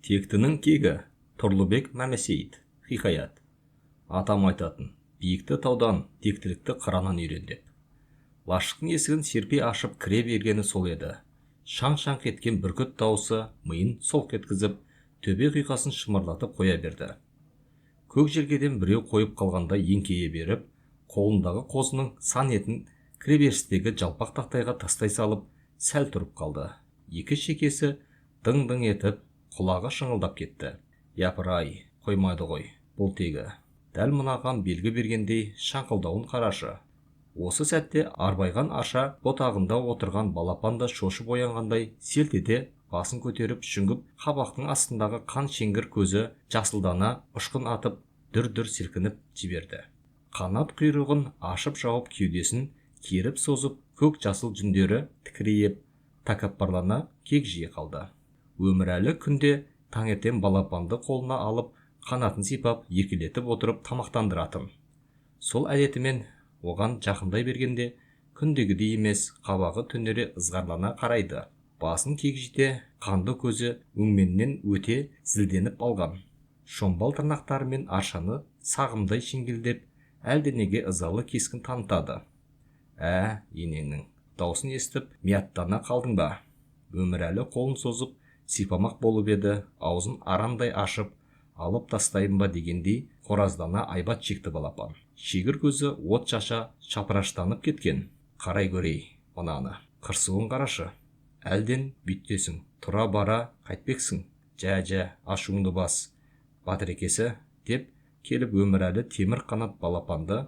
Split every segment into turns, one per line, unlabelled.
Тектінің кегі. Тұрлыбек Мәмесейіт. Хикаят. Атам айтатын, биікті таудан, тектілікті қыраннан үйрен деп. Лашықтың есігін серпе ашып кіре бергені сол еді. Шаң-шаң еткен бүркіт дауысы миын солқ еткізіп, төбе құйқасын шымырлатып қоя берді. Көк желкеден біреу қойып қалғандай еңкейе беріп, қолындағы қозының сан етін кіреберістегі жалпақ тақтайға тастай салып, сәл тұрып қалды. Екі шекесі дың-дың етіп, құлағы шыңылдап кетті. Япырай, қоймайды ғой, бұл тегі. Дәл мынаған белгі бергендей шаңқылдауын қарашы. Осы сәтте арбайған арша бұтағында отырған балапан да шошып оянғандай селт ете басын көтеріп, шүңгіп қабақтың астындағы қан шеңгір көзі жасылдана ұшқын атып, дүр-дүр сілкініп жіберді. Қанат құйрығын ашып-жауып, кеудесін керіп созып, көк жасыл жүндері тікірейіп, тәкаппарлана кекжие қалды. Өмірәлі күнде таңертең балапанды қолына алып, қанатын сипап, еркелетіп отырып тамақтандыратын. Сол әдетімен оған жақындай бергенде күндегідей емес, қабағы түнере ызғарлана қарайды. Басын кекжите, қанды көзі өңменнен өте зілденіп алған. Шомбал тырнақтарымен аршаны сағымдай шеңгелдеп, әлденеге ызалы кескін танытады. Ә, енеңнің даусын естіп, мияттана қалдың ба? Өмірәлі қолын созып, сипамақ болып еді, аузын арандай ашып, алып тастайын ба дегендей қораздана айбат шекті балапан. Шегір көзі от шаша шапыраштанып кеткен. Қарай көрей, мынаны. Қырсуын қарашы. Әлден бүйттесің, тұра бара қайтпексің. Жә-жә, ашуыңды бас. Батырекесі, деп келіп Өмірәлі темір қанат балапанды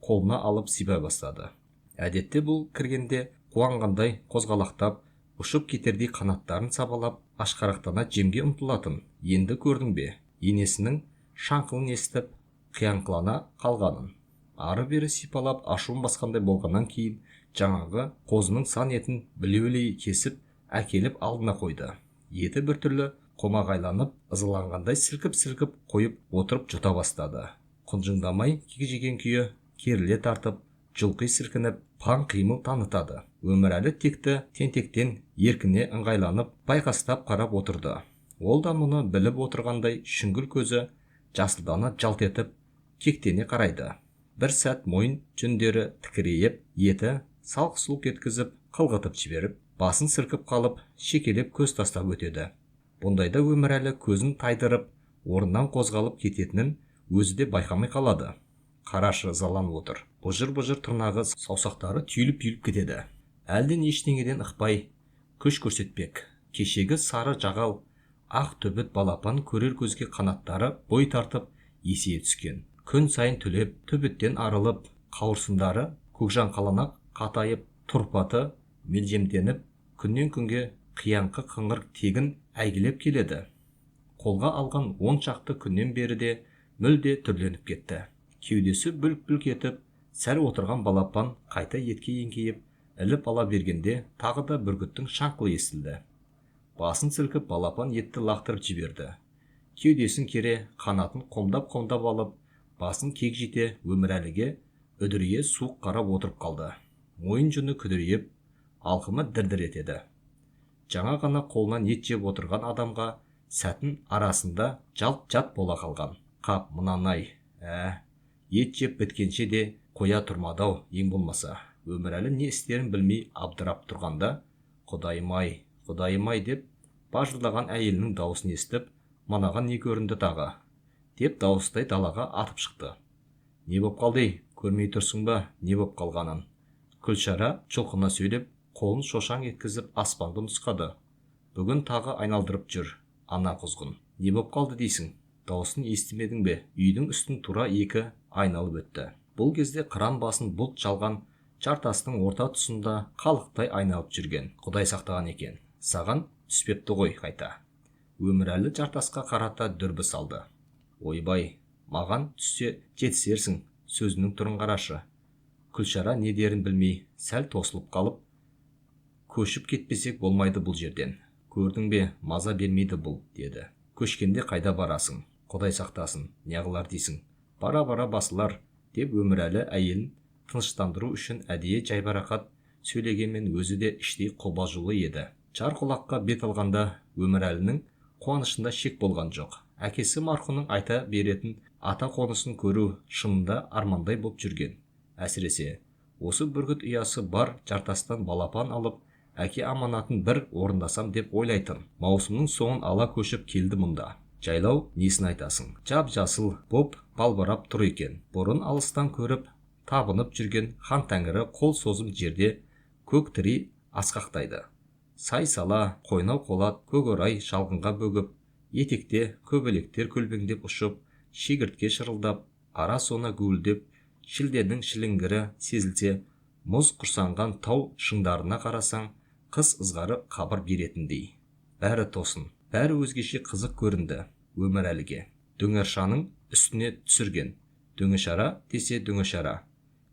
қолына алып сипай бастады. Әдетте бұл кіргенде қуанғандай қозғалақтап, ұшып кетердей қанаттарын сабалап, ашқарақтана жемге ұмтылатын. Енді көрдің бе, енесінің шаңқылын естіп, қияңқылана қалғанын. Ары-бері сипалап, ашуын басқандай болғаннан кейін жаңағы қозының сан етін білеулей кесіп, әкеліп алдына қойды. Еті біртүрлі қомағайланып, ызаланғандай сілкіп-сілкіп қойып отырып жұта бастады. Құнжыңдамай кекжиген күйі керіле тартып, жұлқи сілкініп, паң қимыл танытады. Өмірәлі текті тентектен еркіне ыңғайланып, байқастап қарап отырды. Ол да мұны біліп отырғандай шүңгіл көзі жасылдана жалт етіп, кектене қарайды. Бір сәт мойын жүндері тікірейіп, еті салқ-сұлқ еткізіп, қылғытып жіберіп, басын сілкіп қалып, шекелеп көз тастап өтеді. Бұндайда Өмірәлі көзін тайдырып, орнынан қозғалып кететінін өзі де байқамай қалады. Қарашы ызаланып отыр. Бұжыр-бұжыр тырнағы саусақтары түйіліп-түйіліп кетеді. Әлден ештеңеден ықпай күш көрсетпек. Кешегі сары жағал, ақ төбет балапан көрер көзге қанаттары бой тартып есейе түскен. Күн сайын түлеп, төбеттен арылып, қауырсындары көкжаңқалана қатайып, тұрпаты мелжемденіп, күннен күнге қияңқы қыңыр тегін әйгілеп келеді. Қолға алған 10 шақты күннен бері де мүлде түрленіп кетті. Кеудесі бүлк-бүлк етіп, сәл отырған балапан қайта етке еңкейіп, іліп ала бергенде тағы да бүркіттің шаңқылы естілді. Басын сілкіп балапан етті лақтырып жіберді. Кеудесін кере, қанатын қомдап-қомдап алып, басын кекжите Өмірәліге үдірейе суық қарап отырып қалды. Мойын жүні күдірейіп, алқымы дір-дір етеді. Жаңа ғана қолынан ет жеп отырған адамға сәтін арасында жалт-жат бола қалған. Қап, мынанай, ет жеп біткенше де қоя тұрмады-ау ең болмаса. Өмірәлі не істерін білмей абдырап тұрғанда, Құдайым-ай, Құдайым-ай деп бажылдаған әйелінің дауысын естіп, манаған не көрінді тағы, деп дауыстай далаға атып шықты. Не боп қалды ей, көрмей тұрсың ба, не боп қалғанын? Күлшара жұлқына сөйлеп, қолын шошаң еткізіп аспанды нұсқады. Бүгін тағы айналдырып жүр, ана құзғын. Не боп қалды дейсің? Дауысын естімедің бе? Үйдің үстін тура екі айналып өтті. Бұл кезде қыран басын бұлт жалған жартастың орта тұсында қалықтай айналып жүрген. Құдай сақтаған екен. Саған түспепті ғой қайта. Өмірәлі жартасқа қарата дүрбі салды. Ойбай, маған түссе жетісерсің, сөзінің түрін қарашы. Күлшара не дерін білмей, сәл тосылып қалып, көшіп кетпесек болмайды бұл жерден. Көрдің бе, маза бермейді бұл, деді. Көшкенде қайда барасың? Құдай сақтасын, неғылар дейсің? Бара-бара басылар, деп Өмірәлі әйелін тыныштандыру үшін әдейі жайбарақат сөйлегенмен өзі де іштей қобалжулы еді. Жар құлаққа бет алғанда Өмірәлінің Қуанышында шек болған жоқ. Әкесі марқұмның айта беретін ата қонысын көру шынында армандай боп жүрген. Әсіресе, осы бүркіт ұясы бар жартастан балапан алып, әке аманатын бір орындасам деп ойлайтын. Маусымның соңын ала көшіп келді мұнда. Жайлау несін айтасың? Жап-жасыл боп балбырап тұр екен. Бұрын алыстан көріп, табынып жүрген хан тәңірі қол созым жерде көк тірей асқақтайды. Сай-сала, қойнау қолат, көкорай шалғынға бөгіп, етекте көбелектер көлбеңдеп ұшып, шегіртке шырылдап, ара сона гуілдеп, шілденің шіліңгірі сезілсе, мұз құрсанған тау шыңдарына қарасаң, қыс ызғары қабыр беретіндей. Бәрі тосын, бәрі өзгеше қызық көрінді Өмірәліге. Дөңершаның үстіне түсірген. Дөңешара десе дөңешара.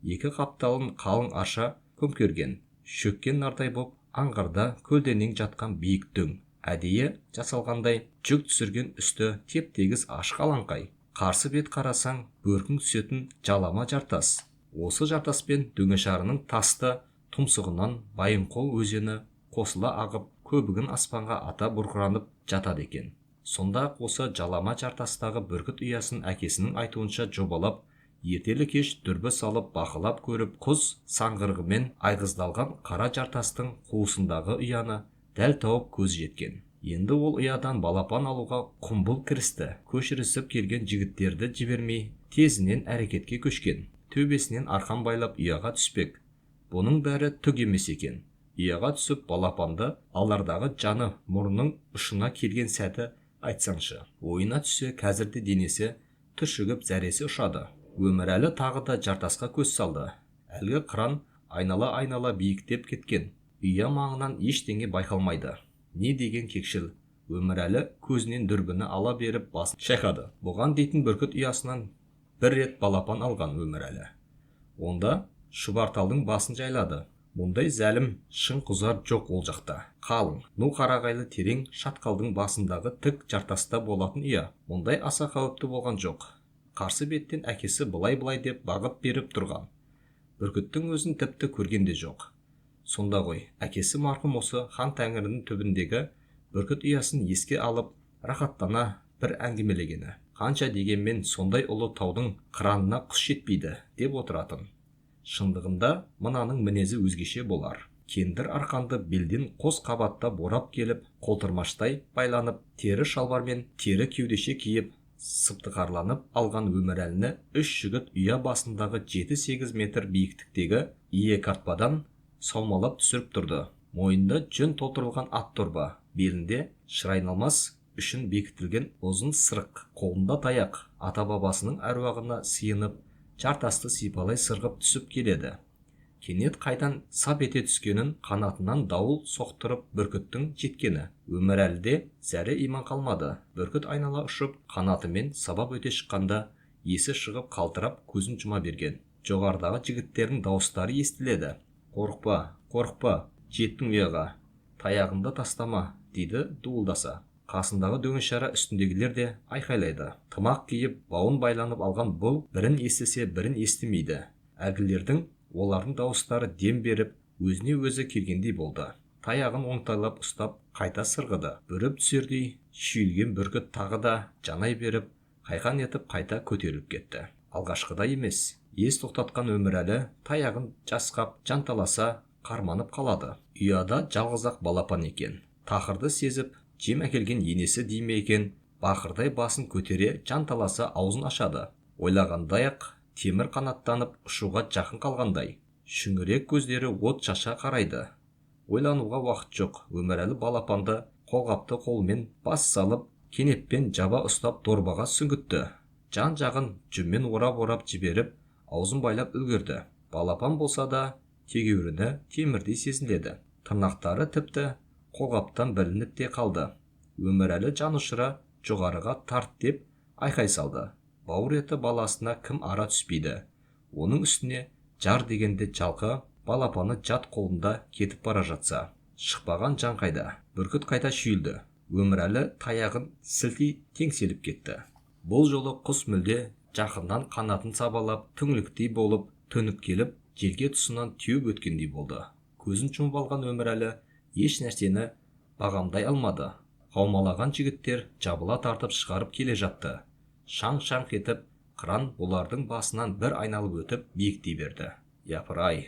Екі қапталын қалың арша көмкерген, шөккен нардай боп аңғарда көлденең жатқан биік дөң. Әдейі жасалғандай жүк түсірген үсті теп-тегіс ашық алаңқай. Қарсы бет қарасаң, бөркің түсетін жалама жартас. Осы жартаспен дөңешарының тасты тұмсығынан Байынқол өзені қосыла ағып, көбігін аспанға ата бұрқыранып жатады екен. Сонда осы жалама жартастағы бүркіт ұясын әкесінің айтуынша жобалап, ертелі-кеш дүрбі салып бақылап көріп, құс саңғырығымен айғыздалған қара жартастың қуысындағы ұяны дәл тауып көз жеткен. Енді ол ұядан балапан алуға құмбыл кірісті. Көшірісіп келген жігіттерді жібермей, тезінен әрекетке көшкен. Төбесінен арқан байлап ұяға түспек. Бұның бәрі түк емес екен. Ұяға түсіп балапанды алардағы жаны мұрнының ұшына келген сәті айтсаңшы. Ойына түссе қазірде денесі түршігіп зәресі ұшады. Өмірәлі тағы да жартасқа көз салды. Әлгі қыран айнала-айнала биіктеп кеткен. Ұя маңынан ештеңе байқалмайды. Не деген кекшіл. Өмірәлі көзінен дүрбіні ала беріп басын шайқады. Бұған дейтін бүркіт ұясынан бір рет балапан алған Өмірәлі. Онда шұбарталдың басын жайлады. Мұндай зәлім шың құзар жоқ ол жақта. Қалың, ну қарағайлы терең шатқалдың басындағы тік жартаста болатын ұя. Мұндай аса қауіпті болған жоқ. Қарсы беттен әкесі былай-былай деп бағыт беріп тұрған. Бүркіттің өзін тіпті көрген де жоқ. Сонда ғой, әкесі марқұм осы хан тәңірінің түбіндегі бүркіт ұясын еске алып, рахаттана бір әңгімелегені. Қанша дегенмен сондай ұлы таудың қыранына құс жетпейді деп отыратын. Шындығында мынаның мінезі өзгеше болар. Кендір арқанды белден қос қабатта борап келіп, қолтырмаштай байланып, тері шалбар мен тері кеудеше киіп, сыптықарланып алған Өмірәліні үш жігіт ұя басындағы 7-8 метр биіктіктегі иек артпадан саумалап түсіріп тұрды. Мойнында жүн толтырылған ат дорба, белінде шырайналмас үшін бекітілген ұзын сырық, қолында таяқ, ата-бабасының әруағына сиынып, жартасты сипалай сырғып түсіп келеді. Кенет қайдан сап ете түскенін қанатынан дауыл соқтырып бүркіттің жеткені. Өмірәліде зәре иман қалмады. Бүркіт айнала ұшып, қанатымен сабап өте шыққанда есі шығып қалтырап көзін жұма берген. Жоғарыдағы жігіттердің дауыстары естіледі. Қорықпа, қорықпа, жеттің ұяға. Таяғыңды тастама, дейді дуылдаса. Қасындағы дөңешара үстіндегілер де айқайлайды. Тымақ киіп, бауын байланып алған бұл бірін естісе, бірін естімейді. Әлгілердің олардың дауыстары дем беріп, өзіне өзі келгендей болды. Таяғын оңтайлап ұстап, қайта сырғыды. Бүріп түсердей шүйілген бүркіт тағы да жанай беріп, қайқан етіп қайта көтеріліп кетті. Алғашқыдай емес. Ес тоқтатқан Өмірәлі таяғын жасқап, жанталаса қарманып қалады. Ұяда жалғыз-ақ балапан екен. Тақырды сезіп, жем әкелген енесі дей ме екен, бақырдай басын көтере жанталаса аузын ашады. Ойлағандай-ақ темір қанаттанып ұшуға жақын қалғандай. Шүңірек көздері от шаша қарайды. Ойлануға уақыт жоқ. Өмірәлі балапанды қолғапты қолымен бас салып, кенеппен жаба ұстап дорбаға сүңгітті. Жан-жағын жүнмен орап-орап жіберіп, аузын байлап үлгерді. Балапан болса да тегеуріні темірдей сезінеді. Тырнақтары тіпті қолғаптан білініп те қалды. Өмірәлі жан ұшыра жоғарыға тарт деп айқай салды. Бауыр еті баласына кім ара түспейді. Оның үстіне жар дегенде жалқы балапаны жат қолында кетіп бара жатса, шықпаған жан қайда? Бүркіт қайта шүйілді. Өмірәлі таяғын сілтей теңселіп кетті. Бұл жолы құс мүлде жақыннан қанатын сабалап, түңліктей болып төніп келіп, желке тұсынан теуіп өткендей болды. Көзін жұмып алған Өмірәлі еш нәрсені бағамдай алмады. Қаумалаған жігіттер жабыла тартып шығарып келе жатты. Шаң-шаң етіп, қыран олардың басынан бір айналып өтіп биіктей берді. Япыр-ай,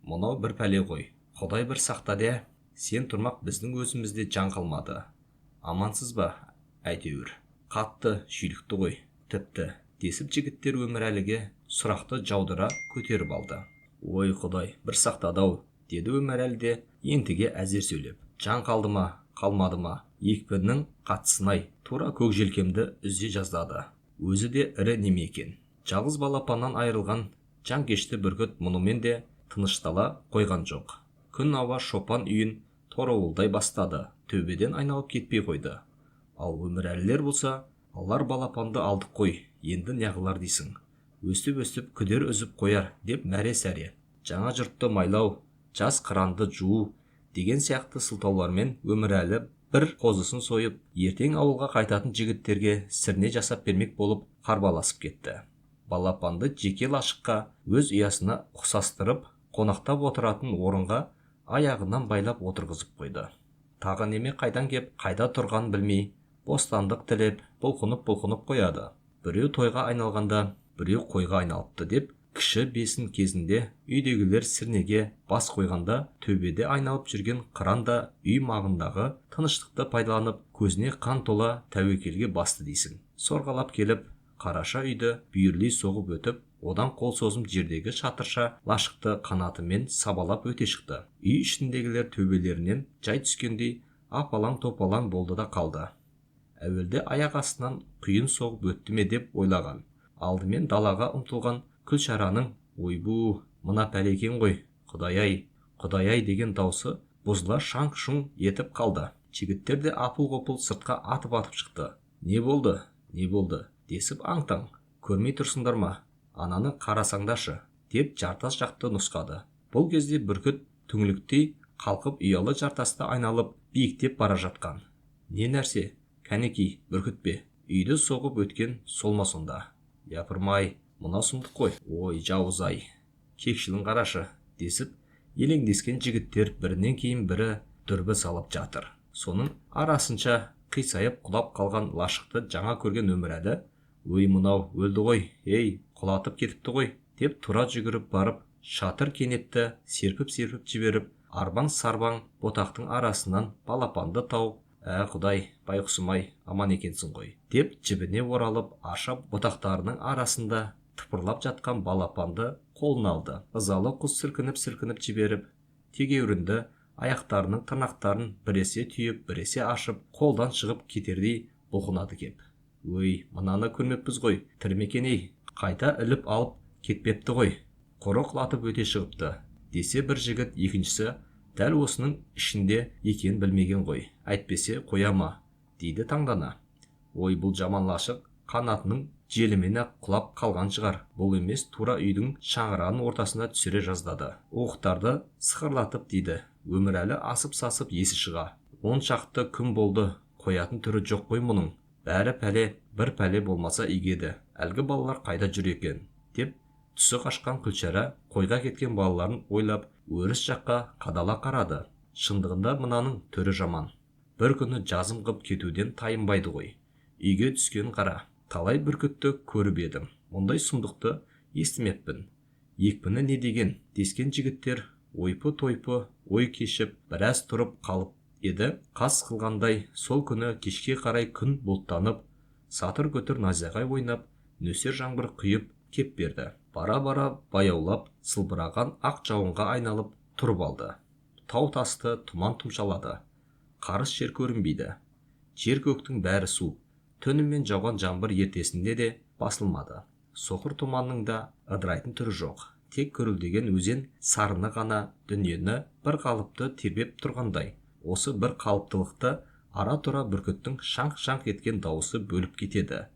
мынау бір пәле ғой. Құдай бір сақта де, сен тұрмақ біздің өзімізде жан қалмады. Амансыз ба, әйтеуір. Қатты шүйлікті ғой, тіпті, десіп жігіттер Өмірәліге сұрақты жаудыра көтеріп алды. Ой, Құдай, бір сақтады-ау, деді Өмірәлі де ентіге әзер сөйлеп. Жан қалды ма, қалмады ма, екпіннің қаттысын-ай, тура көк желкемді үзе жаздады. Өзі де ірі неме екен. Жалғыз балапаннан айырылған жанкешті бүркіт мұнымен де тыныштала қойған жоқ. Күн ауа шопан үйін торуылдай бастады, төбеден айналып кетпей қойды. Ал Өмірәлілер болса, алар балапанды алдық қой, енді неғылар дейсің. Өстіп-өстіп күдер үзіп қояр деп мәре-сәре. Жаңа жұртты майлау, жас қыранды жуу деген сияқты сылтаулармен Өмірәлі бір қозысын сойып, ертең ауылға қайтатын жігіттерге сірне жасап бермек болып қарбаласып кетті. Балапанды жеке лашыққа өз ұясына ұқсастырып, қонақтап отыратын орынға аяғынан байлап отырғызып қойды. Тағы неме қайдан кеп, қайда тұрғанын білмей, бостандық тілеп, бұлқынып-бұлқынып қояды. Біреу тойға айналғанда, біреу қойға айналыпты деп, кіші бесін кезінде үйдегілер сірнеге бас қойғанда төбеде айналып жүрген қыран да үй маңындағы тыныштықты пайдаланып, көзіне қан тола тәуекелге басты дейсің. Сорғалап келіп, қараша үйді бүйірлей соғып өтіп, одан қол созым жердегі шатырша лашықты қанатымен сабалап өте шықты. Үй ішіндегілер төбелерінен жай түскендей апалаң-топалаң болды да қалды. Әуелде аяқ астынан құйын соғып өтті ме деп ойлаған. Алдымен далаға ұмтылған Күлшараның ойбу, мына пәле екен ғой, Құдай-ай, Құдай-ай деген даусы бұзыла шаң-шұң етіп қалды. Жігіттер де апыл-ғопыл сыртқа атып-атып шықты. Не болды, не болды, десіп аң-таң, көрмей тұрсыңдар ма, ананы қарасаңдашы, деп жартас жақты нұсқады. Бұл кезде бүркіт түңліктей қалқып ұялы жартасты айналып биіктеп бара жатқан. Не нәрсе, кәнекей, бүркіт пе? Үйді соғып өткен сол ма сонда? Япырмай, мына сұмдық қой, ой, жауыз-ай, кекшілін қарашы, десіп, елеңдескен жігіттер бірінен кейін бірі дүрбі салып жатыр. Соның арасынша қисайып құлап қалған лашықты жаңа көрген Өмірәлі, өй мынау өлді ғой, ей, құлатып кетіпті ғой, деп тура жүгіріп барып, шатыр кенепті серпіп-серпіп жіберіп, арбаң-сарбаң ботақтың арасынан балапанды тауып, ә, Құдай, байғұсым-ай, аман екенсің ғой, деп жібіне оралып, аша бұтақтарының арасында тыпырлап жатқан балапанды қолына алды. Ызалы құс сілкініп-сілкініп жіберіп, тегеурінді аяқтарының тырнақтарын біресе түйіп, біресе ашып, қолдан шығып кетердей бұлқынады кеп. Өй, мынаны көрмеппіз ғой, тірі ме екен ей, қайта іліп алып кетпепті ғой, құры құлатып өте шығыпты, десе бір жігіт, екіншісі дәл осының ішінде екенін білмеген ғой, әйтпесе қоя ма, дейді таңдана. Ой, бұл жаман лашық қанатының желімен-ақ құлап қалған шығар, бұл емес тура үйдің шаңырағының ортасына түсіре жаздады. Уықтарды сықырлатып дейді, Өмірәлі асып-сасып есі шыға. 10 шақты күн болды, қоятын түрі жоқ қой мұның. Бәрі пәле, бір пәле болмаса игеді. Әлгі балалар қайда жүр екен, деп түсі қашқан Күлшара қойға кеткен балаларын ойлап, өріс жаққа қадала қарады. Шындығында мынаның түрі жаман. Бір күні жазым қып кетуден тайынбайды ғой. Үйге түскен қара, талай бүркітті көріп едім. Мұндай сұмдықты естімеппін. Екпіні не деген, дескен жігіттер ойпы-тойпы ой кешіп, біраз тұрып қалып еді. Қас қылғандай сол күні кешке қарай күн бұлттанып, сатыр-күтір найзағай ойнап, нөсер жаңбыр құйып кеп берді. Бара-бара баяулап, сылбыраған ақ жауынға айналып тұрып алды. Тау тасты тұман тұмшалады. Қарыс жер көрінбейді. Жер көктің бәрі су. Түнімен жауған жаңбыр ертесінде де басылмады. Соқыр тұманның да ыдырайтын түрі жоқ. Тек гүрілдеген өзен сарыны ғана дүниені бір қалыпты тербеп тұрғандай. Осы бір қалыптылықты ара-тұра бүркіттің шаңқ-шаңқ еткен дауысы бөліп кетеді.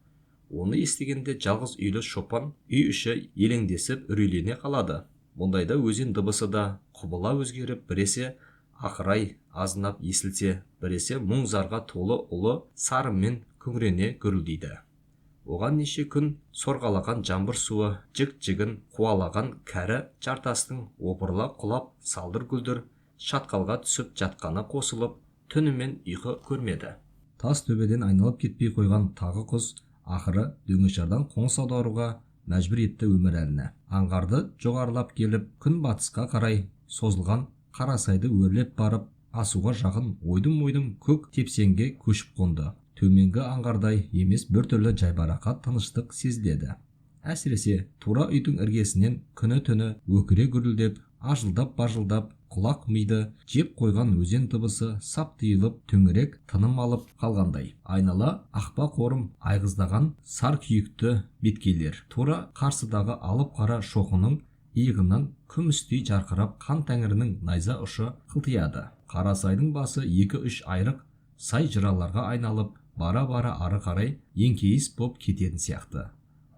Оны естігенде жалғыз үйлі шопан үй іші елеңдесіп үрейлене қалады. Мұндайда өзен дыбысы да құбыла өзгеріп, біресе ақырай азынап естілсе, біресе мұң-зарға толы ұлы сарынмен күңірене гүрілдейді. Оған неше күн сорғалаған жаңбыр суы жік-жігін қуалаған кәрі жартастың опырыла құлап салдыр-гүлдір шатқалға түсіп жатқаны қосылып, түнімен ұйқы көрмеді. Тас төбеден айналып кетпей қойған тағы құс ақыры Дөңешардан қоныс аударуға мәжбүр етті Өмірәліні. Аңғарды жоғарылап келіп, күн батысқа қарай созылған Қарасайды өрлеп барып, асуға жақын ойдым-ойдым көк тепсеңге көшіп қонды. Төменгі аңғардай емес, біртүрлі жайбарақат тыныштық сезіледі. Әсіресе тура үйдің іргесінен күні-түні өкіре гүрілдеп, ажылдап-бажылдап, құлақ миды жеп қойған өзен дыбысы сап тыйылып, төңірек тыным алып қалғандай. Айнала ақпа қорым айғыздаған сар күйікті беткейлер. Тура қарсыдағы алып қара шоқының иығынан күмістей жарқырап қан тәңірінің найза ұшы қылтияды. Қарасайдың басы 2-3 айрық сай жыраларға айналып, бара-бара ары қарай еңкейіс боп кететін сияқты.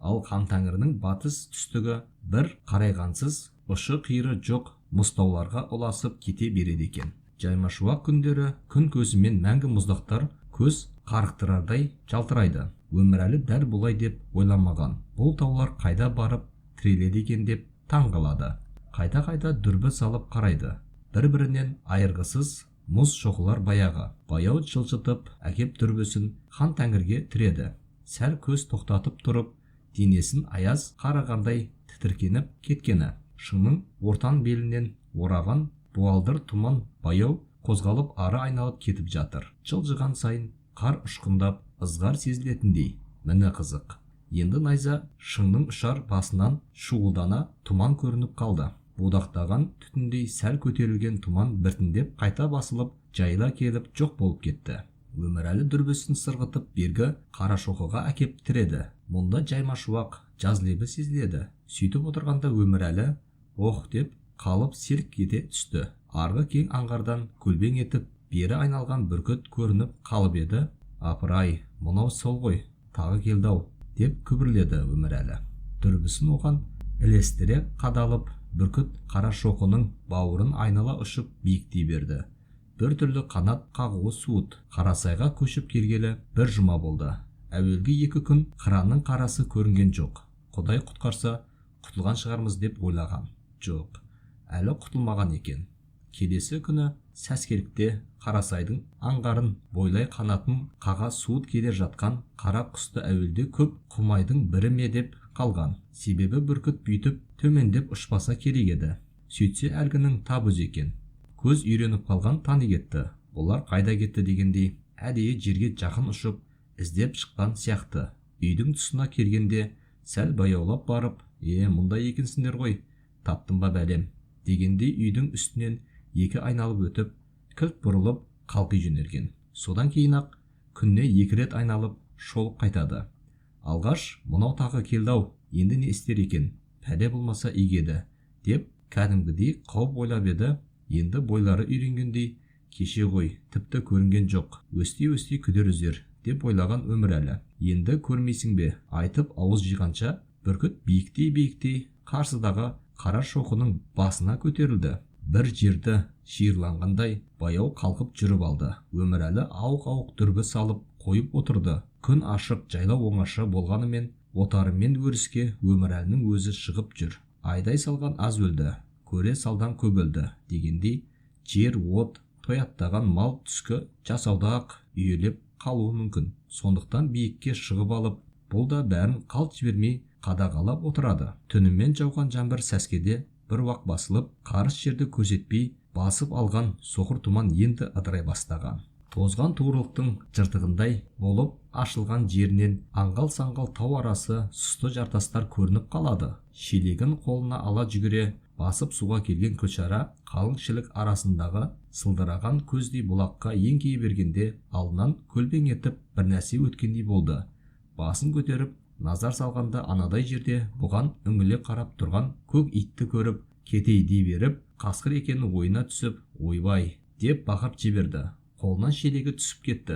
Ал қан тәңірінің батыс түстігі бір қарайғансыз ұшы қиыры жоқ мұзтауларға ұласып кете береді екен. Жаймашуақ күндері күн көзімен мәңгі мұздақтар көз қарықтырардай жалтырайды. Өмірәлі дәл бұлай деп ойламаған. Бұл таулар қайда барып тіреледі екен деп таң қалады. Қайта-қайта дүрбі салып қарайды. Бір-бірінен айырғысыз мұз шоқылар баяғы. Баяу жылжытып әкеп дүрбісін хан тәңірге тіреді. Сәл көз тоқтатып тұрып, денесін аяз қарағандай тітіркеніп кеткені. Шыңның ортан белінен ораған буалдыр тұман баяу қозғалып ары айналып кетіп жатыр. Жылжыған сайын қар ұшқындап ызғар сезілетіндей. Міне қызық. Енді найза шыңның ұшар басынан шуылдана тұман көрініп қалды. Будақтаған түтіндей сәл көтерілген тұман біртіндеп қайта басылып, жайыла келіп жоқ болып кетті. Өмірәлі дүрбісін сырғытып бергі Қарашоқыға әкеп тіреді. Мұнда жаймашуақ жаз лебі сезіледі. Сөйтіп отырғанда Өмірәлі ох деп қалып селк ете түсті. Арғы кең аңғардан көлбең етіп бері айналған бүркіт көрініп қалып еді. Апырай, мынау сол ғой, тағы келді-ау деп күбірледі Өмірәлі. Дүрбісін оған ілестіре қадалып, бүркіт Қарашоқының бауырын айнала ұшып биіктей берді. Бір түрлі қанат қағуы суыт. Қарасайға көшіп келгелі бір жұма болды. Әуелгі 2 күн қыранның қарасы көрінген жоқ. Құдай құтқарса, құтылған шығармыз деп ойлаған. Жоқ, әлі құтылмаған екен. Келесі күні сәскелікте Қарасайдың аңғарын бойлай қанатын қаға суыт келе жатқан қара құсты әуелде көп құмайдың бірі ме деп қалған. Себебі бүркіт бүйтіп төмендеп ұшпаса керек еді. Сөйтсе әлгінің тап өзі екен. Көз үйреніп қалған тани кетті. Бұлар қайда кетті дегендей әдейі жерге жақын ұшып іздеп шыққан сияқты. Үйдің тұсына келгенде сәл баяулап барып, мұнда екенсіңдер ғой, таптым ба бәлем дегендей үйдің үстінен 2 айналып өтіп, кілт бұрылып қалқи жөнелген. Содан кейін ақ күніне 2 рет айналып шолып қайтады. Алғаш мынау тағы келді-ау, енді не істер екен, пәле болмаса игі еді деп кәдімгідей қауіп ойлап еді. Енді бойлары үйренгендей, кеше ғой, тіпті көрінген жоқ, өсти-өсти күдер үзер деп ойлаған Өмірәлі. Енді көрмейсің бе, айтып ауыз жиғанша бүркіт биіктей-биіктей қарсыдағы қара шоқының басына көтерілді. Бір жерді шиырланғандай баяу қалқып жүріп алды. Өмірәлі ауық-ауық дүрбі салып қойып отырды. Күн ашық, жайлау оңаша болғанымен отарымен өріске Өмірәлінің өзі шығып жүр. Айдай салған аз өлді, көре салдан көп өлді дегендей, жер, от, тояттаған мал түскі жасауда-ақ үйелеп қалуы мүмкін. Сондықтан биікке шығып алып, бұл да бәрін қалт жібермей қадағалап отырады. Түнімен жауған жаңбыр сәскеде бір уақ басылып, қарыс жерді көрсетпей басып алған соқыр тұман енді ыдырай бастаған. Тозған туырлықтың жыртығындай болып ашылған жерінен аңғал-саңғал тау арасы сұсты жартастар көрініп қалады. Шелегін қолына ала жүгіре басып суға келген Күлшара қалың шілік арасындағы сылдыраған көздей бұлаққа еңкейе бергенде алдынан көлбең етіп бір нәрсе өткендей болды. Басын көтеріп назар салғанда анадай жерде бұған үңіле қарап тұрған көк итті көріп, кетей дей беріп, қасқыр екені ойына түсіп, ойбай деп бақырып жіберді. Қолынан шелегі түсіп кетті.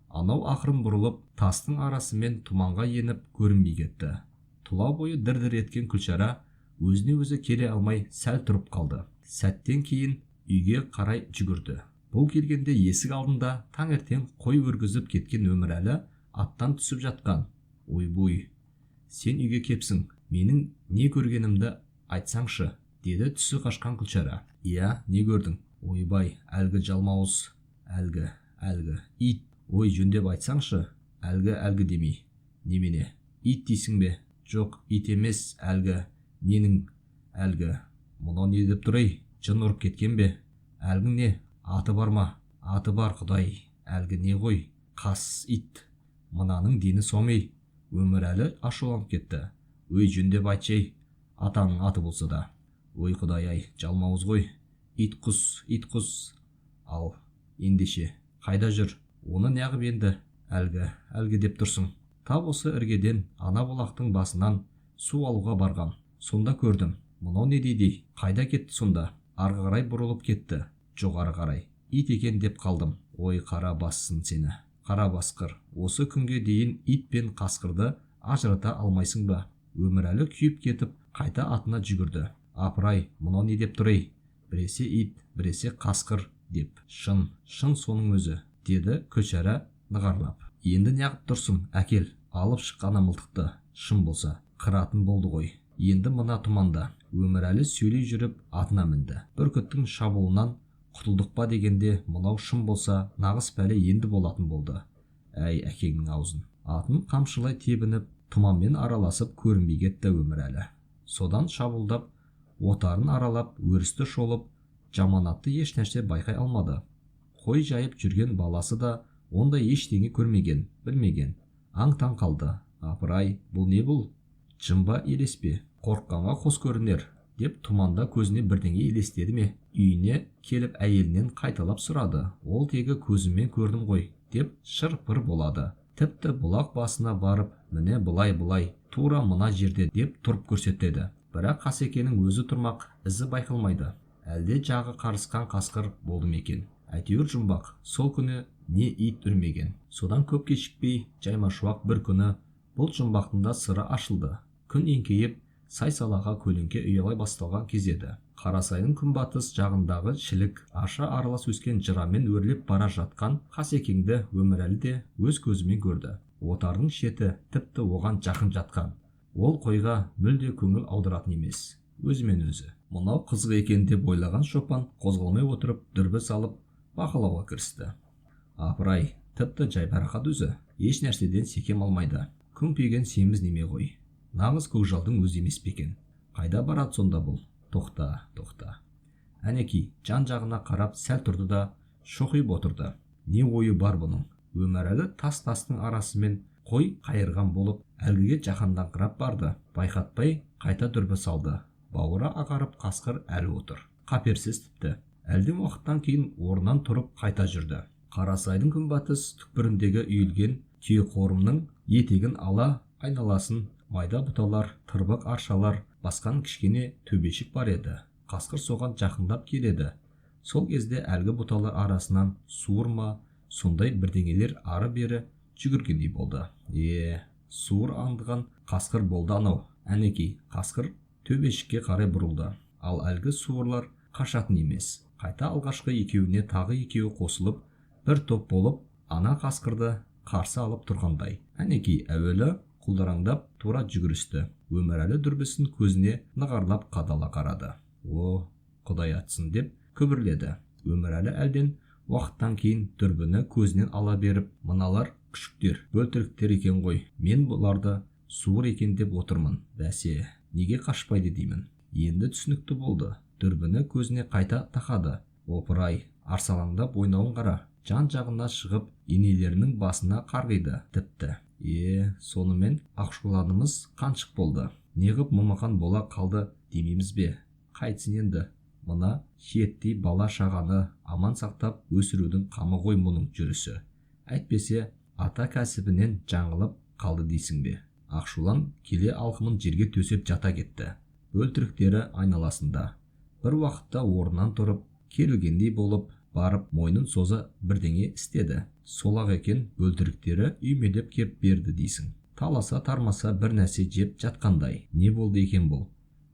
Анау ақырын бұрылып, тастың арасымен тұманға еніп көрінбей кетті. Тұла бойы дір-дір еткен Күлшара өзіне өзі келе алмай сәл тұрып қалды. Сәттен кейін үйге қарай жүгірді. Бұл келгенде есік алдында таңертең қой өргізіп кеткен Өмірәлі аттан түсіп жатқан. Ойбой, сен үйге кепсің, менің не көргенімді айтсаңшы, деді түсі қашқан Күлшара. Иә, не көрдің? Ойбай, әлгі жалмауыз, әлгі, ит. Ой, жөндеп айтсаңшы, әлгі-әлгі демей. Немене, ит дейсің бе? Жоқ, ит емес, әлгі, ненің әлгі? Мынау не деп тұр ей, жын ұрып кеткен бе? Әлгің не, аты бар ма? Аты бар, құдай, әлгі не ғой, қас ит. Мынаның дені сом ей. Өмірәлі ашуланып кетті. Өй, жөндеп айтшы ей, атаның аты болса да. Ой, құдай-ай, жалмауыз ғой. Ит құс, ит құс. Ал, ендеше, қайда жүр? Оны неғып енді әлгі, әлгі деп тұрсың? Тап осы іргеден ана бұлақтың басынан су алуға барғам. Сонда көрдім. Мынау не дейді? Қайда кетті сонда? Ары қарай бұрылып кетті. Жоғары қарай. Ит екен деп қалдым. Ой, қара бассын сені. Қара басқыр. Осы күнге дейін ит пен қасқырды ажырата алмайсың ба? Өмірәлі күйіп кетіп, қайта атына жүгірді. Апырай, мынау не деп тұр ей? Біресе ит, біресе қасқыр деп. Шын, шын соның өзі, деді Күлшара нығарлап. Енді неғып тұрсың, әкел, алып шық ана мылтықты. Шын болса, қыратын болды ғой. Енді мына тұманда. Өмірәлі сөйлей жүріп атына мінді. Бүркіттің шабуылынан құтылдық па дегенде, мынау шын болса, нағыз пәле енді болатын болды. Әй, әкеңнің аузын. Атын қамшылай тебініп, тұманмен араласып көрінбей кетті Өмірәлі. Содан шабуылдап, отарын аралап, өрісті шолып, жаманатты еш нәрсе байқай алмады. Қой жайып жүрген баласы да ондай ештеңе көрмеген, білмеген. Аң-таң қалды. Апырай, бұл не бұл? Жын ба, елес пе? Қорыққанға қос көрінер, деп тұманда көзіне бірдеңе елестеді ме? Үйіне келіп әйелінен қайталап сұрады. Ол тегі көзіммен көрдім ғой, деп шыр-пыр болады. Тіпті бұлақ басына барып, міне былай-былай, тура мына жерде деп тұрып көрсетеді. Бірақ Қасекенің өзі тұрмақ, ізі байқалмайды. Әлде жағы қарысқан қасқыр болды ма екен? Әйтеуір жұмбақ, сол күні не ит үрмеген. Содан көп кешікпей, жаймашуақ бір күні бұл жұмбақтың да сыры ашылды. Күн еңкейіп, сай-салаға көлеңке ұялай басталған кез еді. Қарасайдың күнбатыс жағындағы шілік, арша аралас өскен жырамен өрлеп бара жатқан Қасекеңді Өмірәлі де өз көзімен көрді. Отардың шеті тіпті оған жақын жатқан. Ол қойға мүлде көңіл аударатын емес. Өзімен өзі. Мынау қызық екен деп ойлаған шопан қозғалмай отырып дүрбі салып бақылауға кірісті. Апырай, тіпті жайбарақат өзі. Еш нәрседен секем алмайды. Күңпиген семіз неме ғой. Нағыз көкжалдың өзі емес пе екен? Қайда барады сонда бұл? Тоқта, тоқта. Әнеки, жан-жағына қарап сәл тұрды да шоқиып отырды. Не ойы бар бұның? Өмірәлі тас-тастың арасымен қой қайырған болып, әлгіге жақындаңқырап барды. Байқатпай қайта дүрбі салды. Бауыры ағарып қасқыр әлі отыр. Қаперсіз тіпті. Әлден уақыттан кейін орнынан тұрып қайта жүрді. Қарасайдың күнбатыс түкпіріндегі үйілген түйеқорымның етегін ала айналасын майда бұталар, тырбық аршалар басқан кішкене төбешік бар еді. Қасқыр соған жақындап келеді. Сол кезде әлгі бұталар арасынан суыр ма, сондай бірдеңелер ары-бері жүгіргендей болды. Суыр аңдыған қасқыр болды анау. Әнекей, қасқыр төбешікке қарай бұрылды. Ал әлгі суырлар қашатын емес. Қайта алғашқы екеуіне тағы екеуі қосылып, бір топ болып, ана қасқырды қарсы алып тұрғандай. Әнекей, әуелі құлдараңдап тура жүгірісті. Өмірәлі дүрбісін көзіне нығарлап қадала қарады. О, құдай атсын деп күбірледі. Өмірәлі әлден уақыттан кейін дүрбіні көзінен ала беріп, мыналар күшіктер, бөлтіріктер екен ғой. Мен бұларды суыр екен деп отырмын. Бәсе, неге қашпайды деймін. Енді түсінікті болды. Дүрбіні көзіне қайта тақады. Опырай, арсалаңдап ойнауын қара. Жан-жағына шығып, енелерінің басына қарғиды тіпті. Сонымен ақшуланымыз қаншық болды. Неғып момақан бола қалды демейміз бе? Қайтсін енді? Мына шиеттей бала шағаны аман сақтап өсірудің қамы ғой мұның жүрісі. Әйтпесе, ата кәсібінен жаңылып қалды дейсің бе? Ақшулан келе алқымын жерге төсеп жата кетті. Бөлтіріктері айналасында. Бір уақытта орнынан тұрып, керілгендей болып, барып мойнын соза бірдеңе істеді. Солақ екен, бөлтіріктері үймелеп кеп берді дейсің. Таласа тармаса бір нәрсе жеп жатқандай. Не болды екен бұл?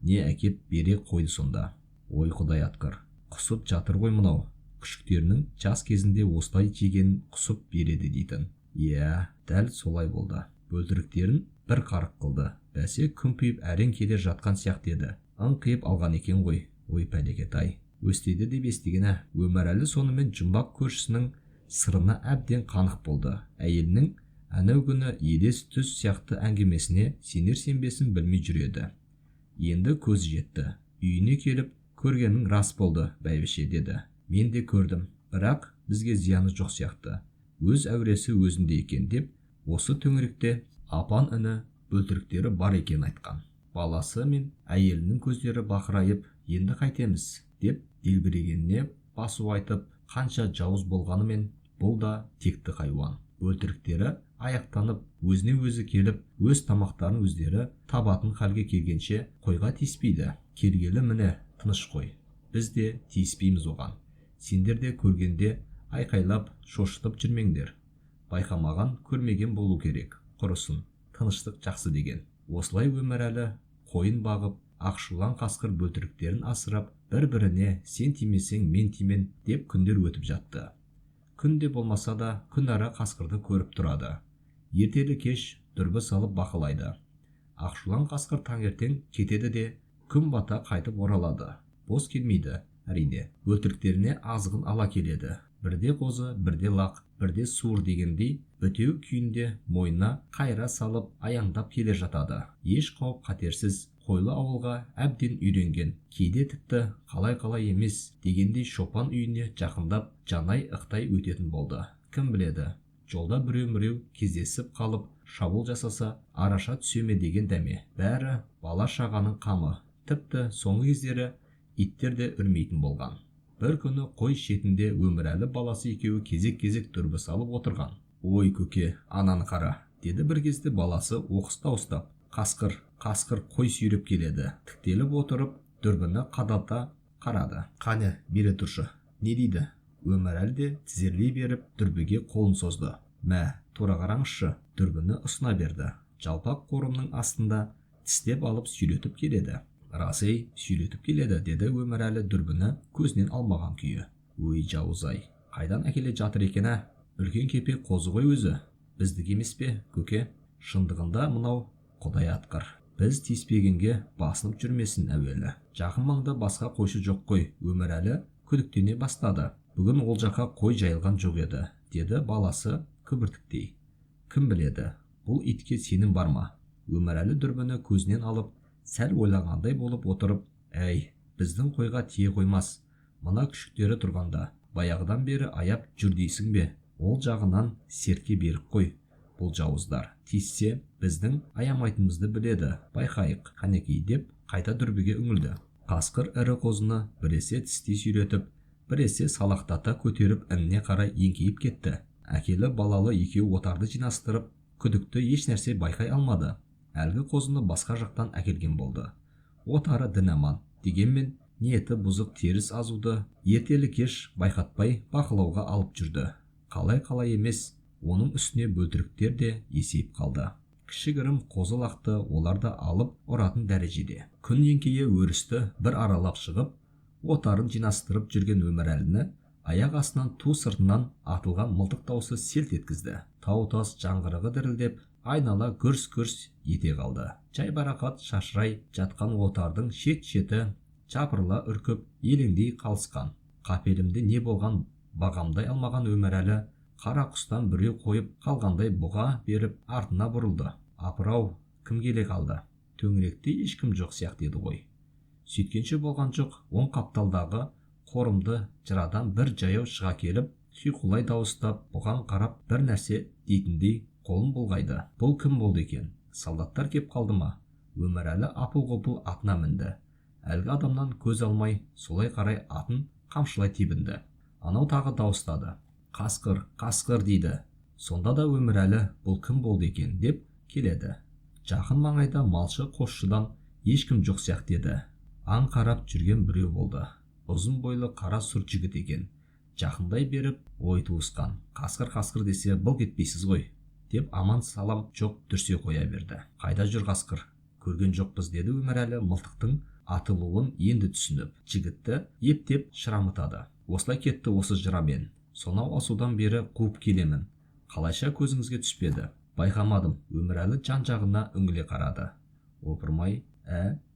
Не әкеп бере қойды сонда? Ой, құдай атқыр, құсып жатыр ғой мынау. Күшіктерінің жас кезінде осылай жегенін құсып береді дейтін. Иә, дәл солай болды. Бөлтіріктерін бір қарық қылды. Бәсе, күмпиіп әрең келе жатқан сияқты еді. Ыңқиып алған екен ғой. Ой, пәлекет-ай. Өстейді деп естіген ә. Өмірәлі сонымен жұмбақ көршісінің сырына әбден қанық болды. Әйелінің әнеу күні елес түс сияқты әңгімесіне сенер-сенбесін білмей жүр еді. Енді көзі жетті. Үйіне келіп, көргенің рас болды, бәйбіше, деді. Мен де көрдім, бірақ бізге зияны жоқ сияқты. Өз әуресі өзінде екен деп, осы төңіректе апан іні бөлтіріктері бар екенін айтқан. Баласы мен әйелінің көздері бақырайып, енді қайтеміз деп делбірегеніне басу айтып, қанша жауыз болғанымен бұл да текті хайуан. Бөлтіріктері аяқтанып, өзіне өзі келіп, өз тамақтарын өздері табатын халге келгенше қойға тиіспейді. Келгелі міне тыныш қой. Біз де тиіспейміз оған. Сендер де көргенде айқайлап, шошытып жүрмеңдер. Байқамаған, көрмеген болу керек. Құрысын, тыныштық жақсы деген. Осылай Өмірәлі қойын бағып, ақшулан қасқыр бөлтіріктерін асырап, бір-біріне сен тимесең мен тимен деп күндер өтіп жатты. Күнде болмаса да күн ара қасқырды көріп тұрады. Ертелі кеш дүрбі салып бақылайды. Ақшулан қасқыр таңертең кетеді де күн бата қайтып оралады. Бос келмейді, әрине. Бөлтіріктеріне азығын ала келеді. Бірде қозы, бірде лақ, бірде суыр дегендей бітеу күйінде мойнына қайра салып аяңдап келе жатады. Еш қауіп қатерсіз қойлы ауылға әбден үйренген, кейде тіпті қалай-қалай емес дегендей шопан үйіне жақындап жанай ықтай өтетін болды. Кім біледі, жолда біреу-міреу кездесіп қалып шабуыл жасаса араша түсе ме деген дәме. Бәрі бала-шағаның қамы. Тіпті соңғы кездері иттер де үрмейтін болған. Бір күні қой шетінде Өмірәлі баласы екеуі кезек-кезек дүрбі салып отырған. Ой, көке, ананы қара, деді бір кезде баласы оқыс дауыстап. Қасқыр, қасқыр қой сүйреп келеді. Тіктеліп отырып, дүрбіні қадалта қарады. Қане, бере тұршы. Не дейді? Өмірәлі де тізерлей беріп, дүрбіге қолын созды. Мә, тура қараңызшы, дүрбіні ұсына берді. Жалпақ қорымның астында тістеп алып сүйретіп келеді. Рас ей, сүйретіп келеді, деді Өмірәлі дүрбіні көзінен алмаған күйі. Өй, жауыз-ай, қайдан әкеле жатыр екен, ә? Үлкен кепе қозы ғой өзі. Біздікі емес пе, көке? Шындығында мынау құдай атқыр. Біз тиіспегенге басынып жүрмесін әуелі. Жақын маңда басқа қойшы жоқ қой. Өмірәлі күдіктене бастады. Бүгін ол жаққа қой жайылған жоқ еді, деді баласы күбіртіктей. Кім біледі, бұл итке сенім бар ма? Өмірәлі дүрбіні көзінен алып, сәл ойлағандай болып отырып, әй, біздің қойға тие қоймас, мына күшіктері тұрғанда, баяғыдан бері аяп жүр дейсің бе? Ол жағынан сертке берік қой. Бұл жауыздар тиіссе біздің аямайтынымызды біледі, байқайық, қанекей деп қайта дүрбіге үңілді. Қасқыр ірі қозыны біресе тістей сүйретіп, біресе салақтата көтеріп ініне қарай еңкейіп кетті. Әкелі балалы екеуі отарды жинастырып, күдікті еш нәрсе байқай алмады. Әлгі қозыны басқа жақтан әкелген болды. Отары дін аман, дегенмен ниеті бұзық теріс азуды ертелі кеш байқатпай бақылауға алып жүрді. Қалай-қалай емес, оның үстіне бөлтіріктер де есейіп қалды. Кішігірім қозы лақты олар да алып ұратын дәрежеде. Күн еңкейе өрісті бір аралап шығып, отарын жинастырып жүрген Өмірәліні аяқ астынан ту сыртынан атылған мылтық даусы селт еткізді. Тау-тас жаңғырығы дірілдеп, айнала гүрс-гүрс ете қалды. Жайбарақат шашырай жатқан отардың шет-шеті жапырыла үркіп, елеңдей қалысқан. Қапелімде не болған бағамдай алмаған Өмірәлі қара құстан біреу қойып қалғандай бұға беріп артына бұрылды. Апырау, кім келе қалды? Төңіректе ешкім жоқ сияқты еді ғой. Сөйткенше болған жоқ, оң қапталдағы қорымды жырадан бір жаяу шыға келіп, сұйқылай дауыстап, бұған қарап бір нәрсе дейтіндей қолын бұлғайды. Бұл кім болды екен? Солдаттар кеп қалды ма? Өмірәлі апыл-ғұпыл атына мінді. Әлгі адамнан көз алмай, солай қарай атын қамшылай тебінді. Анау тағы дауыстады. Қасқыр, қасқыр дейді. Сонда да Өмірәлі бұл кім болды екен деп келеді. Жақын маңайда малшы қосшыдан ешкім жоқ сияқты еді. Аң қарап жүрген біреу болды. Ұзын бойлы қара сұр жігіт екен. Жақындай беріп, ой туысқан, қасқыр қасқыр десе былқ етпейсіз ғой деп аман салам жоқ дүрсе қоя берді. Қайда жүр қасқыр? Көрген жоқпыз, деді Өмірәлі мылтықтың атылуын енді түсініп. Жігітті ептеп шырамытады. Осылай кетті осы жырамен. Сонау асудан бері қуып келемін. Қалайша көзіңізге түспеді? Байқамадым. Өмірәлі жан-жағына үңіле қарады. Опырмай,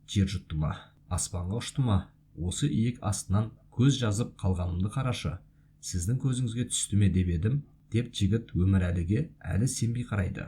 жер жұтты ма? Аспанға ұшты ма? Осы иек астынан көз жазып қалғанымды қарашы. Сіздің көзіңізге түсті ме деп едім, деп жігіт Өмірәліге әлі сенбей қарайды.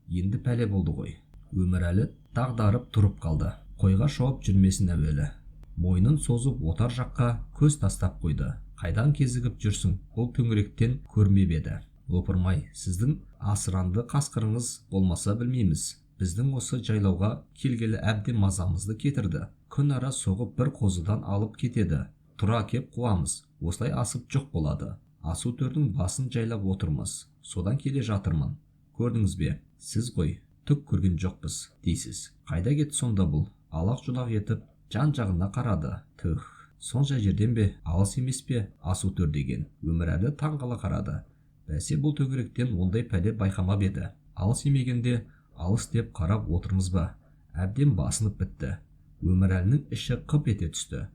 Енді пәле болды ғой. Өмірәлі дағдарып тұрып қалды. Қойға шауып жүрмесін әуелі. Мойнын созып отар жаққа көз тастап қойды. Қайдан кезігіп жүрсің, бұл төңіректен көрмеп еді. Опырмай, сіздің асыранды қасқырыңыз болмаса білмейміз. Біздің осы жайлауға келгелі әбден мазамызды кетірді. Күн ара соғып бір қозыдан алып кетеді. Тұра кеп қуамыз. Осылай асып жоқ болады. Асу төрдің басын жайлап отырмыз. Содан келе жатырмын. Көрдіңіз бе? Сіз ғой, түк көрген жоқпыз дейсіз. Қайда кетті сонда бұл? Алақ-жұлақ етіп жан-жағына қарады. Түх, сонша жерден бе, алыс емес пе асу төр деген? Өмірәлі таңғала қарады. Бәсе, бұл төңіректен ондай пәле байқамап еді. Алыс емегенде алыс деп қарап отырмыз ба? Әбден басынып бітті. Өмірәлінің іші қып ете түсті.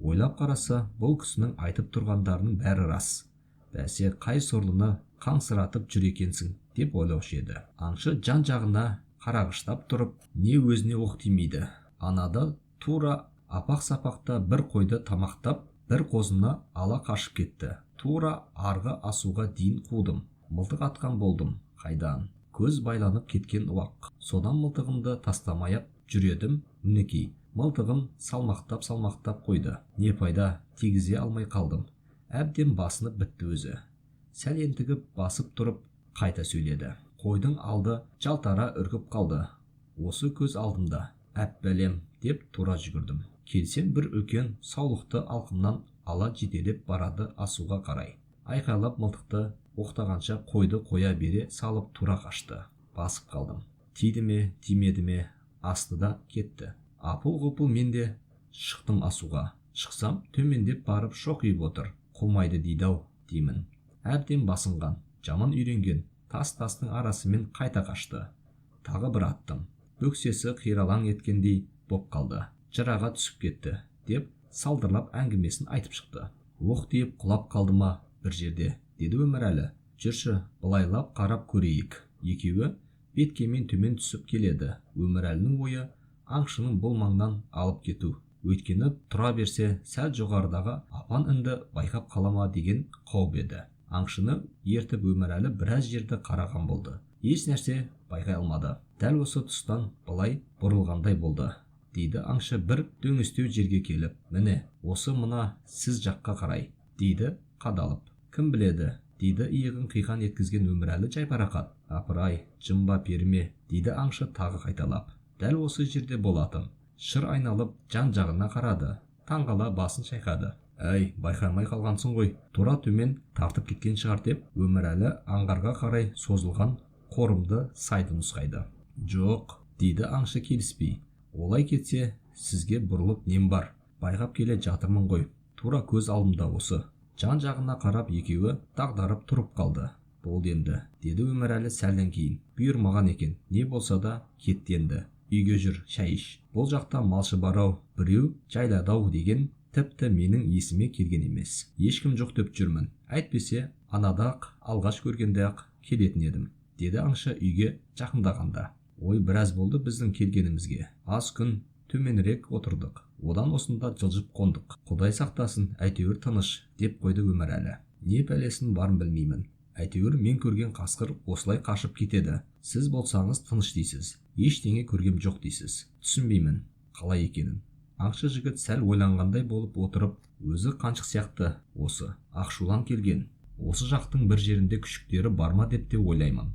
Ойлап қараса, бұл кісінің айтып тұрғандарының бәрі рас. Бәсе, қай сорлыны қаңсыратып жүр екенсің деп ойлаушы еді. Аңшы жан-жағына қарағыштап тұрып, не өзіне оқ тимейді. Анада тура апақ-сапақта бір қойды тамақтап, бір қозыны ала қашып кетті. Тура арғы асуға дейін қудым. Мылтық атқан болдым. Қайдан? Көз байланып кеткен уақ. Содан мылтығымды тастамай-ақ жүр едім. Мінекей, мылтығым салмақтап-салмақтап қойды. Не пайда, тигізе алмай қалдым. Әбден басынып бітті өзі. Сәл ентігіп басып тұрып қайта сөйледі. Қойдың алды жалтара үркіп қалды. Осы көз алдымда. Әп бәлем деп тура жүгірдім. Келсем бір үлкен саулықты алқымнан ала жетелеп барады асуға қарай. Айқайлап мылтықты оқтағанша қойды қоя бере салып тура қашты. Басып қалдым. Тиді ме, тимеді ме, асты да кетті. Апыл-ғұпыл мен де шықтым асуға. Шықсам төмендеп барып шоқиып отыр. Қумайды дейді-ау деймін. Әбден басынған, жаман үйренген, тас-тастың арасымен қайта қашты. Тағы бір аттым. Бөксесі қиралаң еткендей боп қалды. Жыраға түсіп кетті, деп салдырлап әңгімесін айтып шықты. Оқ тиіп құлап қалды ма бір жерде, деді Өмірәлі. Жүрші, былайлап қарап көрейік. Екеуі беткеймен төмен түсіп келеді. Өмірәлінің ойы аңшының бұл маңнан алып кету. Өйткені тұра берсе сәл жоғарыдағы апан інді байқап қалама деген қауіп еді. Аңшыны ертіп Өмірәлі біраз жерді қараған болды. Еш нәрсе байқай алмады. Дәл осы тұстан былай бұрылғандай болды, дейді аңшы бір дөңестеу жерге келіп. Міне, осы мына сіз жаққа қарай, дейді қадалып. Кім біледі, дейді иығын қиқан еткізген Өмірәлі жайбарақат. Апырай, жымба періме, дейді аңшы тағы қайталап. Дәл осы жерде болатын. Шыр айналып жан-жағына қарады. Таңғала басын шайқады. Әй, байқамай қалғансың ғой, тура төмен тартып кеткен шығар деп Өмірәлі аңғарға қарай созылған қорымды сайды нұсқайды. Жоқ, дейді аңшы келіспей. Олай кетсе, сізге бұрылып нем бар? Байқап келе жатырмын ғой. Тура көз алдымда осы. Жан-жағына қарап екеуі дағдарып тұрып қалды. Болды енді, деді Өмірәлі сәлден кейін. Бұйырмаған екен, не болса да кетті енді. Үйге жүр, шай іш. Бұл жақта малшы бар-ау, біреу жайлады-ау деген тіпті менің есіме келген емес. Ешкім жоқ деп жүрмін. Әйтпесе, анада-ақ алғаш көргенде-ақ келетін едім, деді аңшы үйге жақындағанда. Ой, біраз болды біздің келгенімізге. Аз күн төменірек отырдық. Одан осында жылжып қондық. Құдай сақтасын, әйтеуір тыныш, деп қойды Өмірәлі. Не пәлесін барын білмеймін. Әйтеуір мен көрген қасқыр осылай қашып кетеді. Сіз болсаңыз тыныш дейсіз. Ештеңе көргем жоқ дейсіз. Түсінбеймін, қалай екенін. Аңшы жігіт сәл ойланғандай болып отырып, өзі қаншық сияқты осы. Ақшулан келген. Осы жақтың бір жерінде күшіктері бар ма деп те ойлаймын.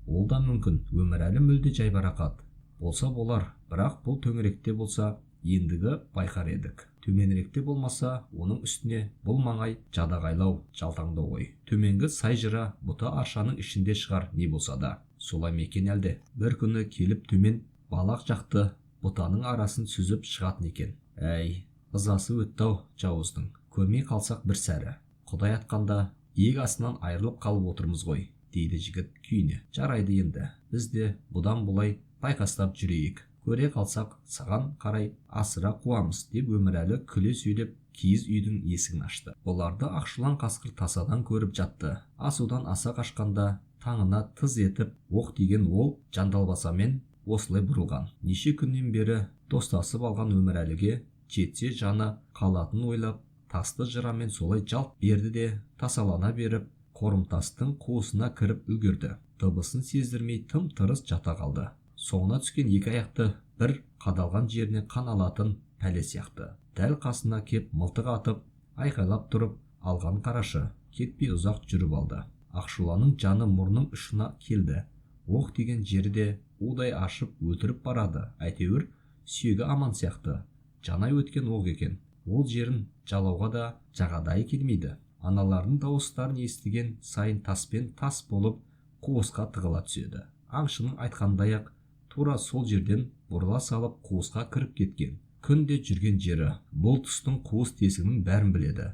Ол да мүмкін. Өмірәлі мүлде жайбарақат. Болса болар, бірақ бұл төңіректе болса, ендігі байқар едік. Төменіректе болмаса, оның үстіне бұл маңай жадағайлау, жалтаңдау ғой. Төменгі сай жыра бұта аршаның ішінде шығар не болса да. Солай ма екен әлде? Бір күні келіп төмен балақ жақты бұтаның арасын сүзіп шығатын екен. Әй, ызасы өтті-ау жауыздың. Көрмей қалсақ бір сәрі. Құдай атқанда иек астынан айырылып қалып отырмыз ғой, дейді жігіт күйіне. Жарайды енді, біз де бұдан бұлай байқастап жүрейік. Көре қалсақ, саған қарай асыра қуамыз, деп Өмірәлі күле сөйлеп киіз үйдің есігін ашты. Оларды ақшулан қасқыр тасадан көріп жатты. Асудан аса қашқанда таңына тыз етіп оқ тиген ол жандалбасамен осылай бұрылған. Неше күннен бері достасып алған Өмірәліге жетсе жаны қалатын ойлап Тасты жырамен солай жалт берді де, тасалана беріп, қорымтастың қуысына кіріп үлгерді. Дыбысын сездірмей тым-тырыс жата қалды. Соңына түскен екі аяқты бір қадалған жеріне қан алатын пәле сияқты. Дәл қасына кеп мылтық атып, айқайлап тұрып, алған қарашы, кетпей ұзақ жүріп алды. Ақшуланның жаны мұрнының ұшына келді. Оқ деген жері де удай ашып өлтіріп барады. Әйтеуір сүйегі аман сияқты. Жанай өткен оқ екен. Ол жерін жалауға да жағадайы келмейді. Аналарының дауыстарын естіген сайын таспен тас болып қуысқа тығыла түседі. Аңшының айтқандай-ақ тура сол жерден бұрыла салып қуысқа кіріп кеткен. Күнде жүрген жері, бұл тұстың қуыс тесігінің бәрін біледі.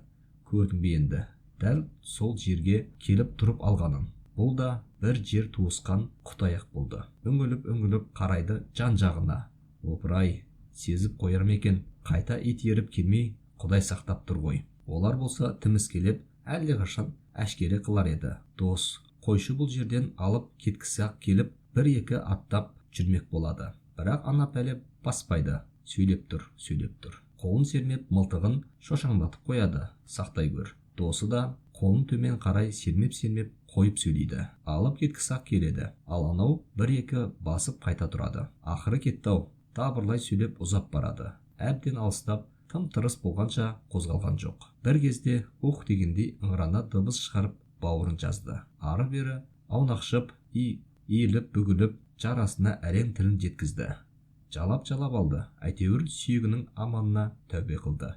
Көрдің бе енді, дәл сол жерге келіп тұрып алғанын. Бұл да бір жер туысқан құтаяқ болды. Үңіліп-үңіліп қарайды жан-жағына. Опырай, сезіп қояр ма екен, қайта ит еріп келмей, Құдай сақтап тұр ғой. Олар болса тіміскелеп, әлдеқашан әшкере қылар еді. Дос, қойшы бұл жерден алып кеткісі-ақ келіп, бір-екі аттап жүрмек болады. Бірақ ана пәле баспайды. Сөйлеп тұр, сөйлеп тұр. Қолын сермеп, мылтығын шошаңдатып қояды. Сақтай көр. Досы да қолын төмен қарай сермеп-сермеп қойып сөйлейді. Алып кеткісі-ақ келеді. Ал анау бір-екі басып қайта тұрады. Ақыры кетті-ау. Дабырлай сөйлеп ұзап барады. Әбден алыстап, тым-тырыс болғанша қозғалған жоқ. Бір кезде ух дегендей ыңырана дыбыс шығарып бауырын жазды. Ары-бері аунақшып, иіліп-бүгіліп, жарасына әрең тілін жеткізді. Жалап-жалап алды. Әйтеуір сүйегінің аманына тәубе қылды.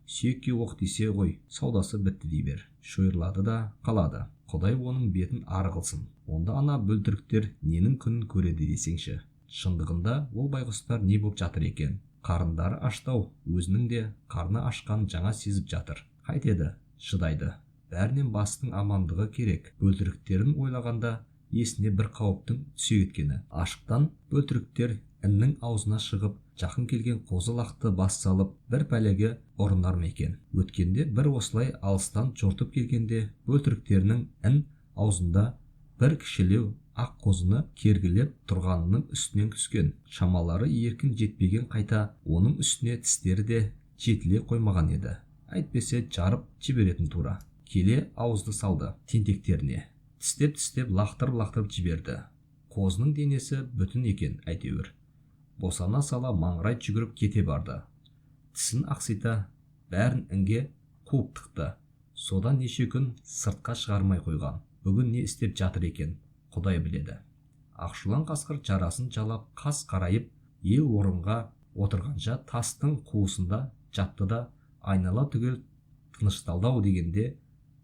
Сүйекке оқ тисе ғой, саудасы бітті дей бер. Шойырлады да қалады. Құдай оның бетін ары қылсын. Онда ана бөлтіріктер ненің күнін көреді десеңші. Шындығында ол байғұстар не боп жатыр екен? Қарындары аштау, өзінің де қарны ашқан жаңа сезіп жатыр. Қайтеді, шыдайды. Бәрінен бастың амандығы керек. Бөлтіріктерін ойлағанда есіне бір қауіптің түсе кеткені. Ашықтан бөлтіріктер іннің аузына шығып, жақын келген қозы лақты бас салып, бір пәлеге ұрынар ма екен? Өткенде бір осылай алыстан жортып келгенде бөлтіріктерінің ін аузында бір кішілеу ақ қозыны кергілеп тұрғанының үстінен түскен. Шамалары еркін жетпеген қайта, оның үстіне тістері де жетіле қоймаған еді. Әйтпесе жарып жіберетін тура. Келе ауызды салды тентектеріне. Тістеп-тістеп лақтырып-лақтырып жіберді. Қозының денесі бүтін екен әйтеуір. Босана сала маңырай жүгіріп кете барды. Тісін ақсита бәрін інге қуып тықты. Содан неше күн сыртқа шығармай қойған. Бүгін не істеп жатыр екен, Құдай біледі. Ақшулан қасқыр жарасын жалап, қас қарайып, ел орынға отырғанша тастың қуысында жатты да, айнала түгел тынышталды-ау дегенде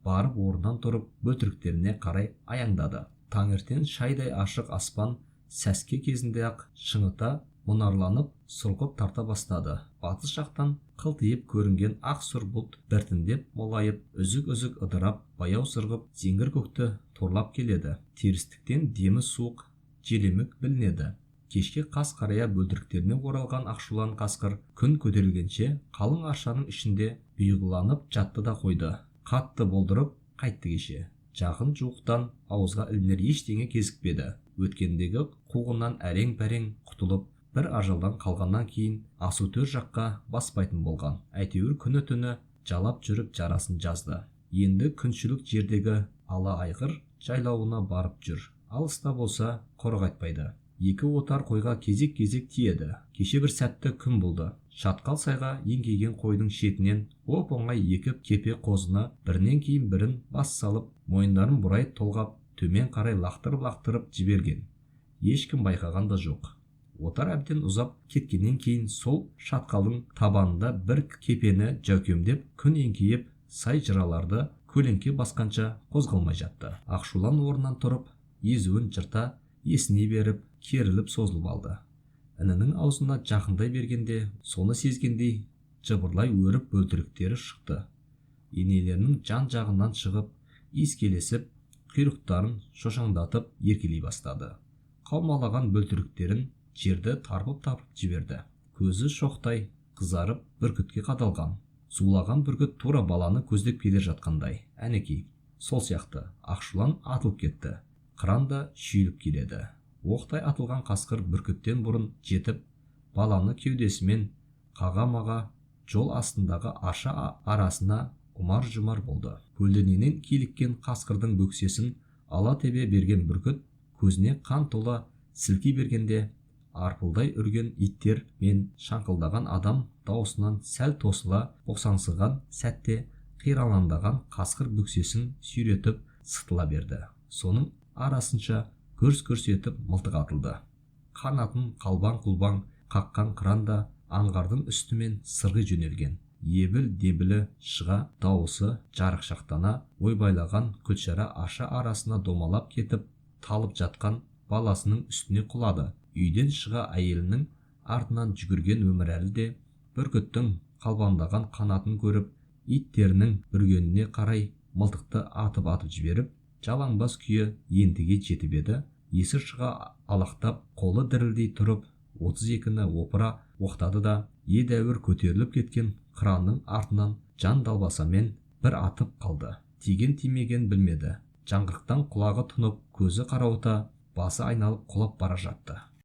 барып орнынан тұрып бөлтіріктеріне қарай аяңдады. Таңертең шайдай ашық аспан сәске кезінде-ақ шыңыта мұнарланып сұрғып тарта бастады. Батыс жақтан қылтиып көрінген ақ сұр бұлт біртіндеп молайып, үзік-үзік ыдырап, баяу сырғып, зеңгір көкті торлап келеді. Терістіктен демі суық желемік білінеді. Кешке қас қарая бөлтіріктеріне оралған Ақшулан қасқыр күн көтерілгенше қалың аршаның ішінде бұйғыланып жатты да қойды. Қатты болдырып қайтты кеше. Жақын жуықтан ауызға ілінер ештеңе кезікпеді. Өткендегі қуғыннан әрең-пәрең құтылып, бір ажалдан қалғаннан кейін асу төр жаққа баспайтын болған. Әйтеуір күні-түні жалап жүріп жарасын жазды. Енді күншілік жердегі ала айғыр жайлауына барып жүр. Алыста болса құры қайтпайды. Екі отар қойға кезек-кезек тиеді. Кеше бір сәтті күн болды. Шатқал сайға еңкейген қойдың шетінен оп-оңай екі кепе қозыны бірінен кейін бірін бас салып, мойындарын бұрай толғап, төмен қарай лақтырып-лақтырып жіберген. Ешкім байқаған да жоқ. Отар әбден ұзап кеткеннен кейін сол шатқалдың табанында бір кепені жәукемдеп, күн еңкейіп, сай жыраларды көлеңке басқанша қозғалмай жатты. Ақшулан орнынан тұрып, езуін жырта есіне беріп, керіліп созылып алды. Інінің аузына жақындай бергенде, соны сезгендей жыбырлай өріп бөлтіріктері шықты. Енелерінің жан-жағынан шығып, иіскелесіп, құйрықтарын шошаңдатып еркелей бастады. Қаумалаған бөлтіріктерін жерді тарпып-тарпып жіберді. Көзі шоқтай қызарып бүркітке қадалған. Зулаған бүркіт тура баланы көздеп келе жатқандай. Әнекей, сол сияқты Ақшулан атылып кетті. Қыран да шүйіліп келеді. Оқтай атылған қасқыр бүркіттен бұрын жетіп, баланы кеудесімен қаға-маға Жол астындағы арша арасына ұмар-жұмар болды. Көлденеңнен киліккен қасқырдың бөксесін ала тебе берген бүркіт көзіне қан тола сілки бергенде, арпылдай үрген иттер мен шаңқылдаған адам дауысынан сәл тосыла босаңсыған сәтте қиралаңдаған қасқыр бөксесін сүйретіп сытыла берді. Соның арасынша гүрс-гүрс етіп мылтық атылды. Қанатын қалбаң-құлбаң қаққан қыран да аңғардың үстімен сырғи жөнелген. Ебіл-дебілі шыға, дауысы жарықшақтана ойбайлаған Күлшара арша арасына домалап кетіп, талып жатқан баласының үстіне құлады. Үйден шыға әйелінің артынан жүгірген Өмірәлі де бүркіттің қалбаңдаған қанатын көріп, иттерінің үргеніне қарай мылтықты атып-атып жіберіп, жалаңбас күйі ентіге жетіп еді, есі шыға алақтап, қолы дірілдей тұрып, 32-ні опыра оқтады да, едәуір көтеріліп кеткен қыранның артынан жан далбасамен бір атып қалды. Тиген тимеген білмеді. Жаңғырықтан құлағы тұнып, көзі қарауыта, басы айналып құлап бара жатты.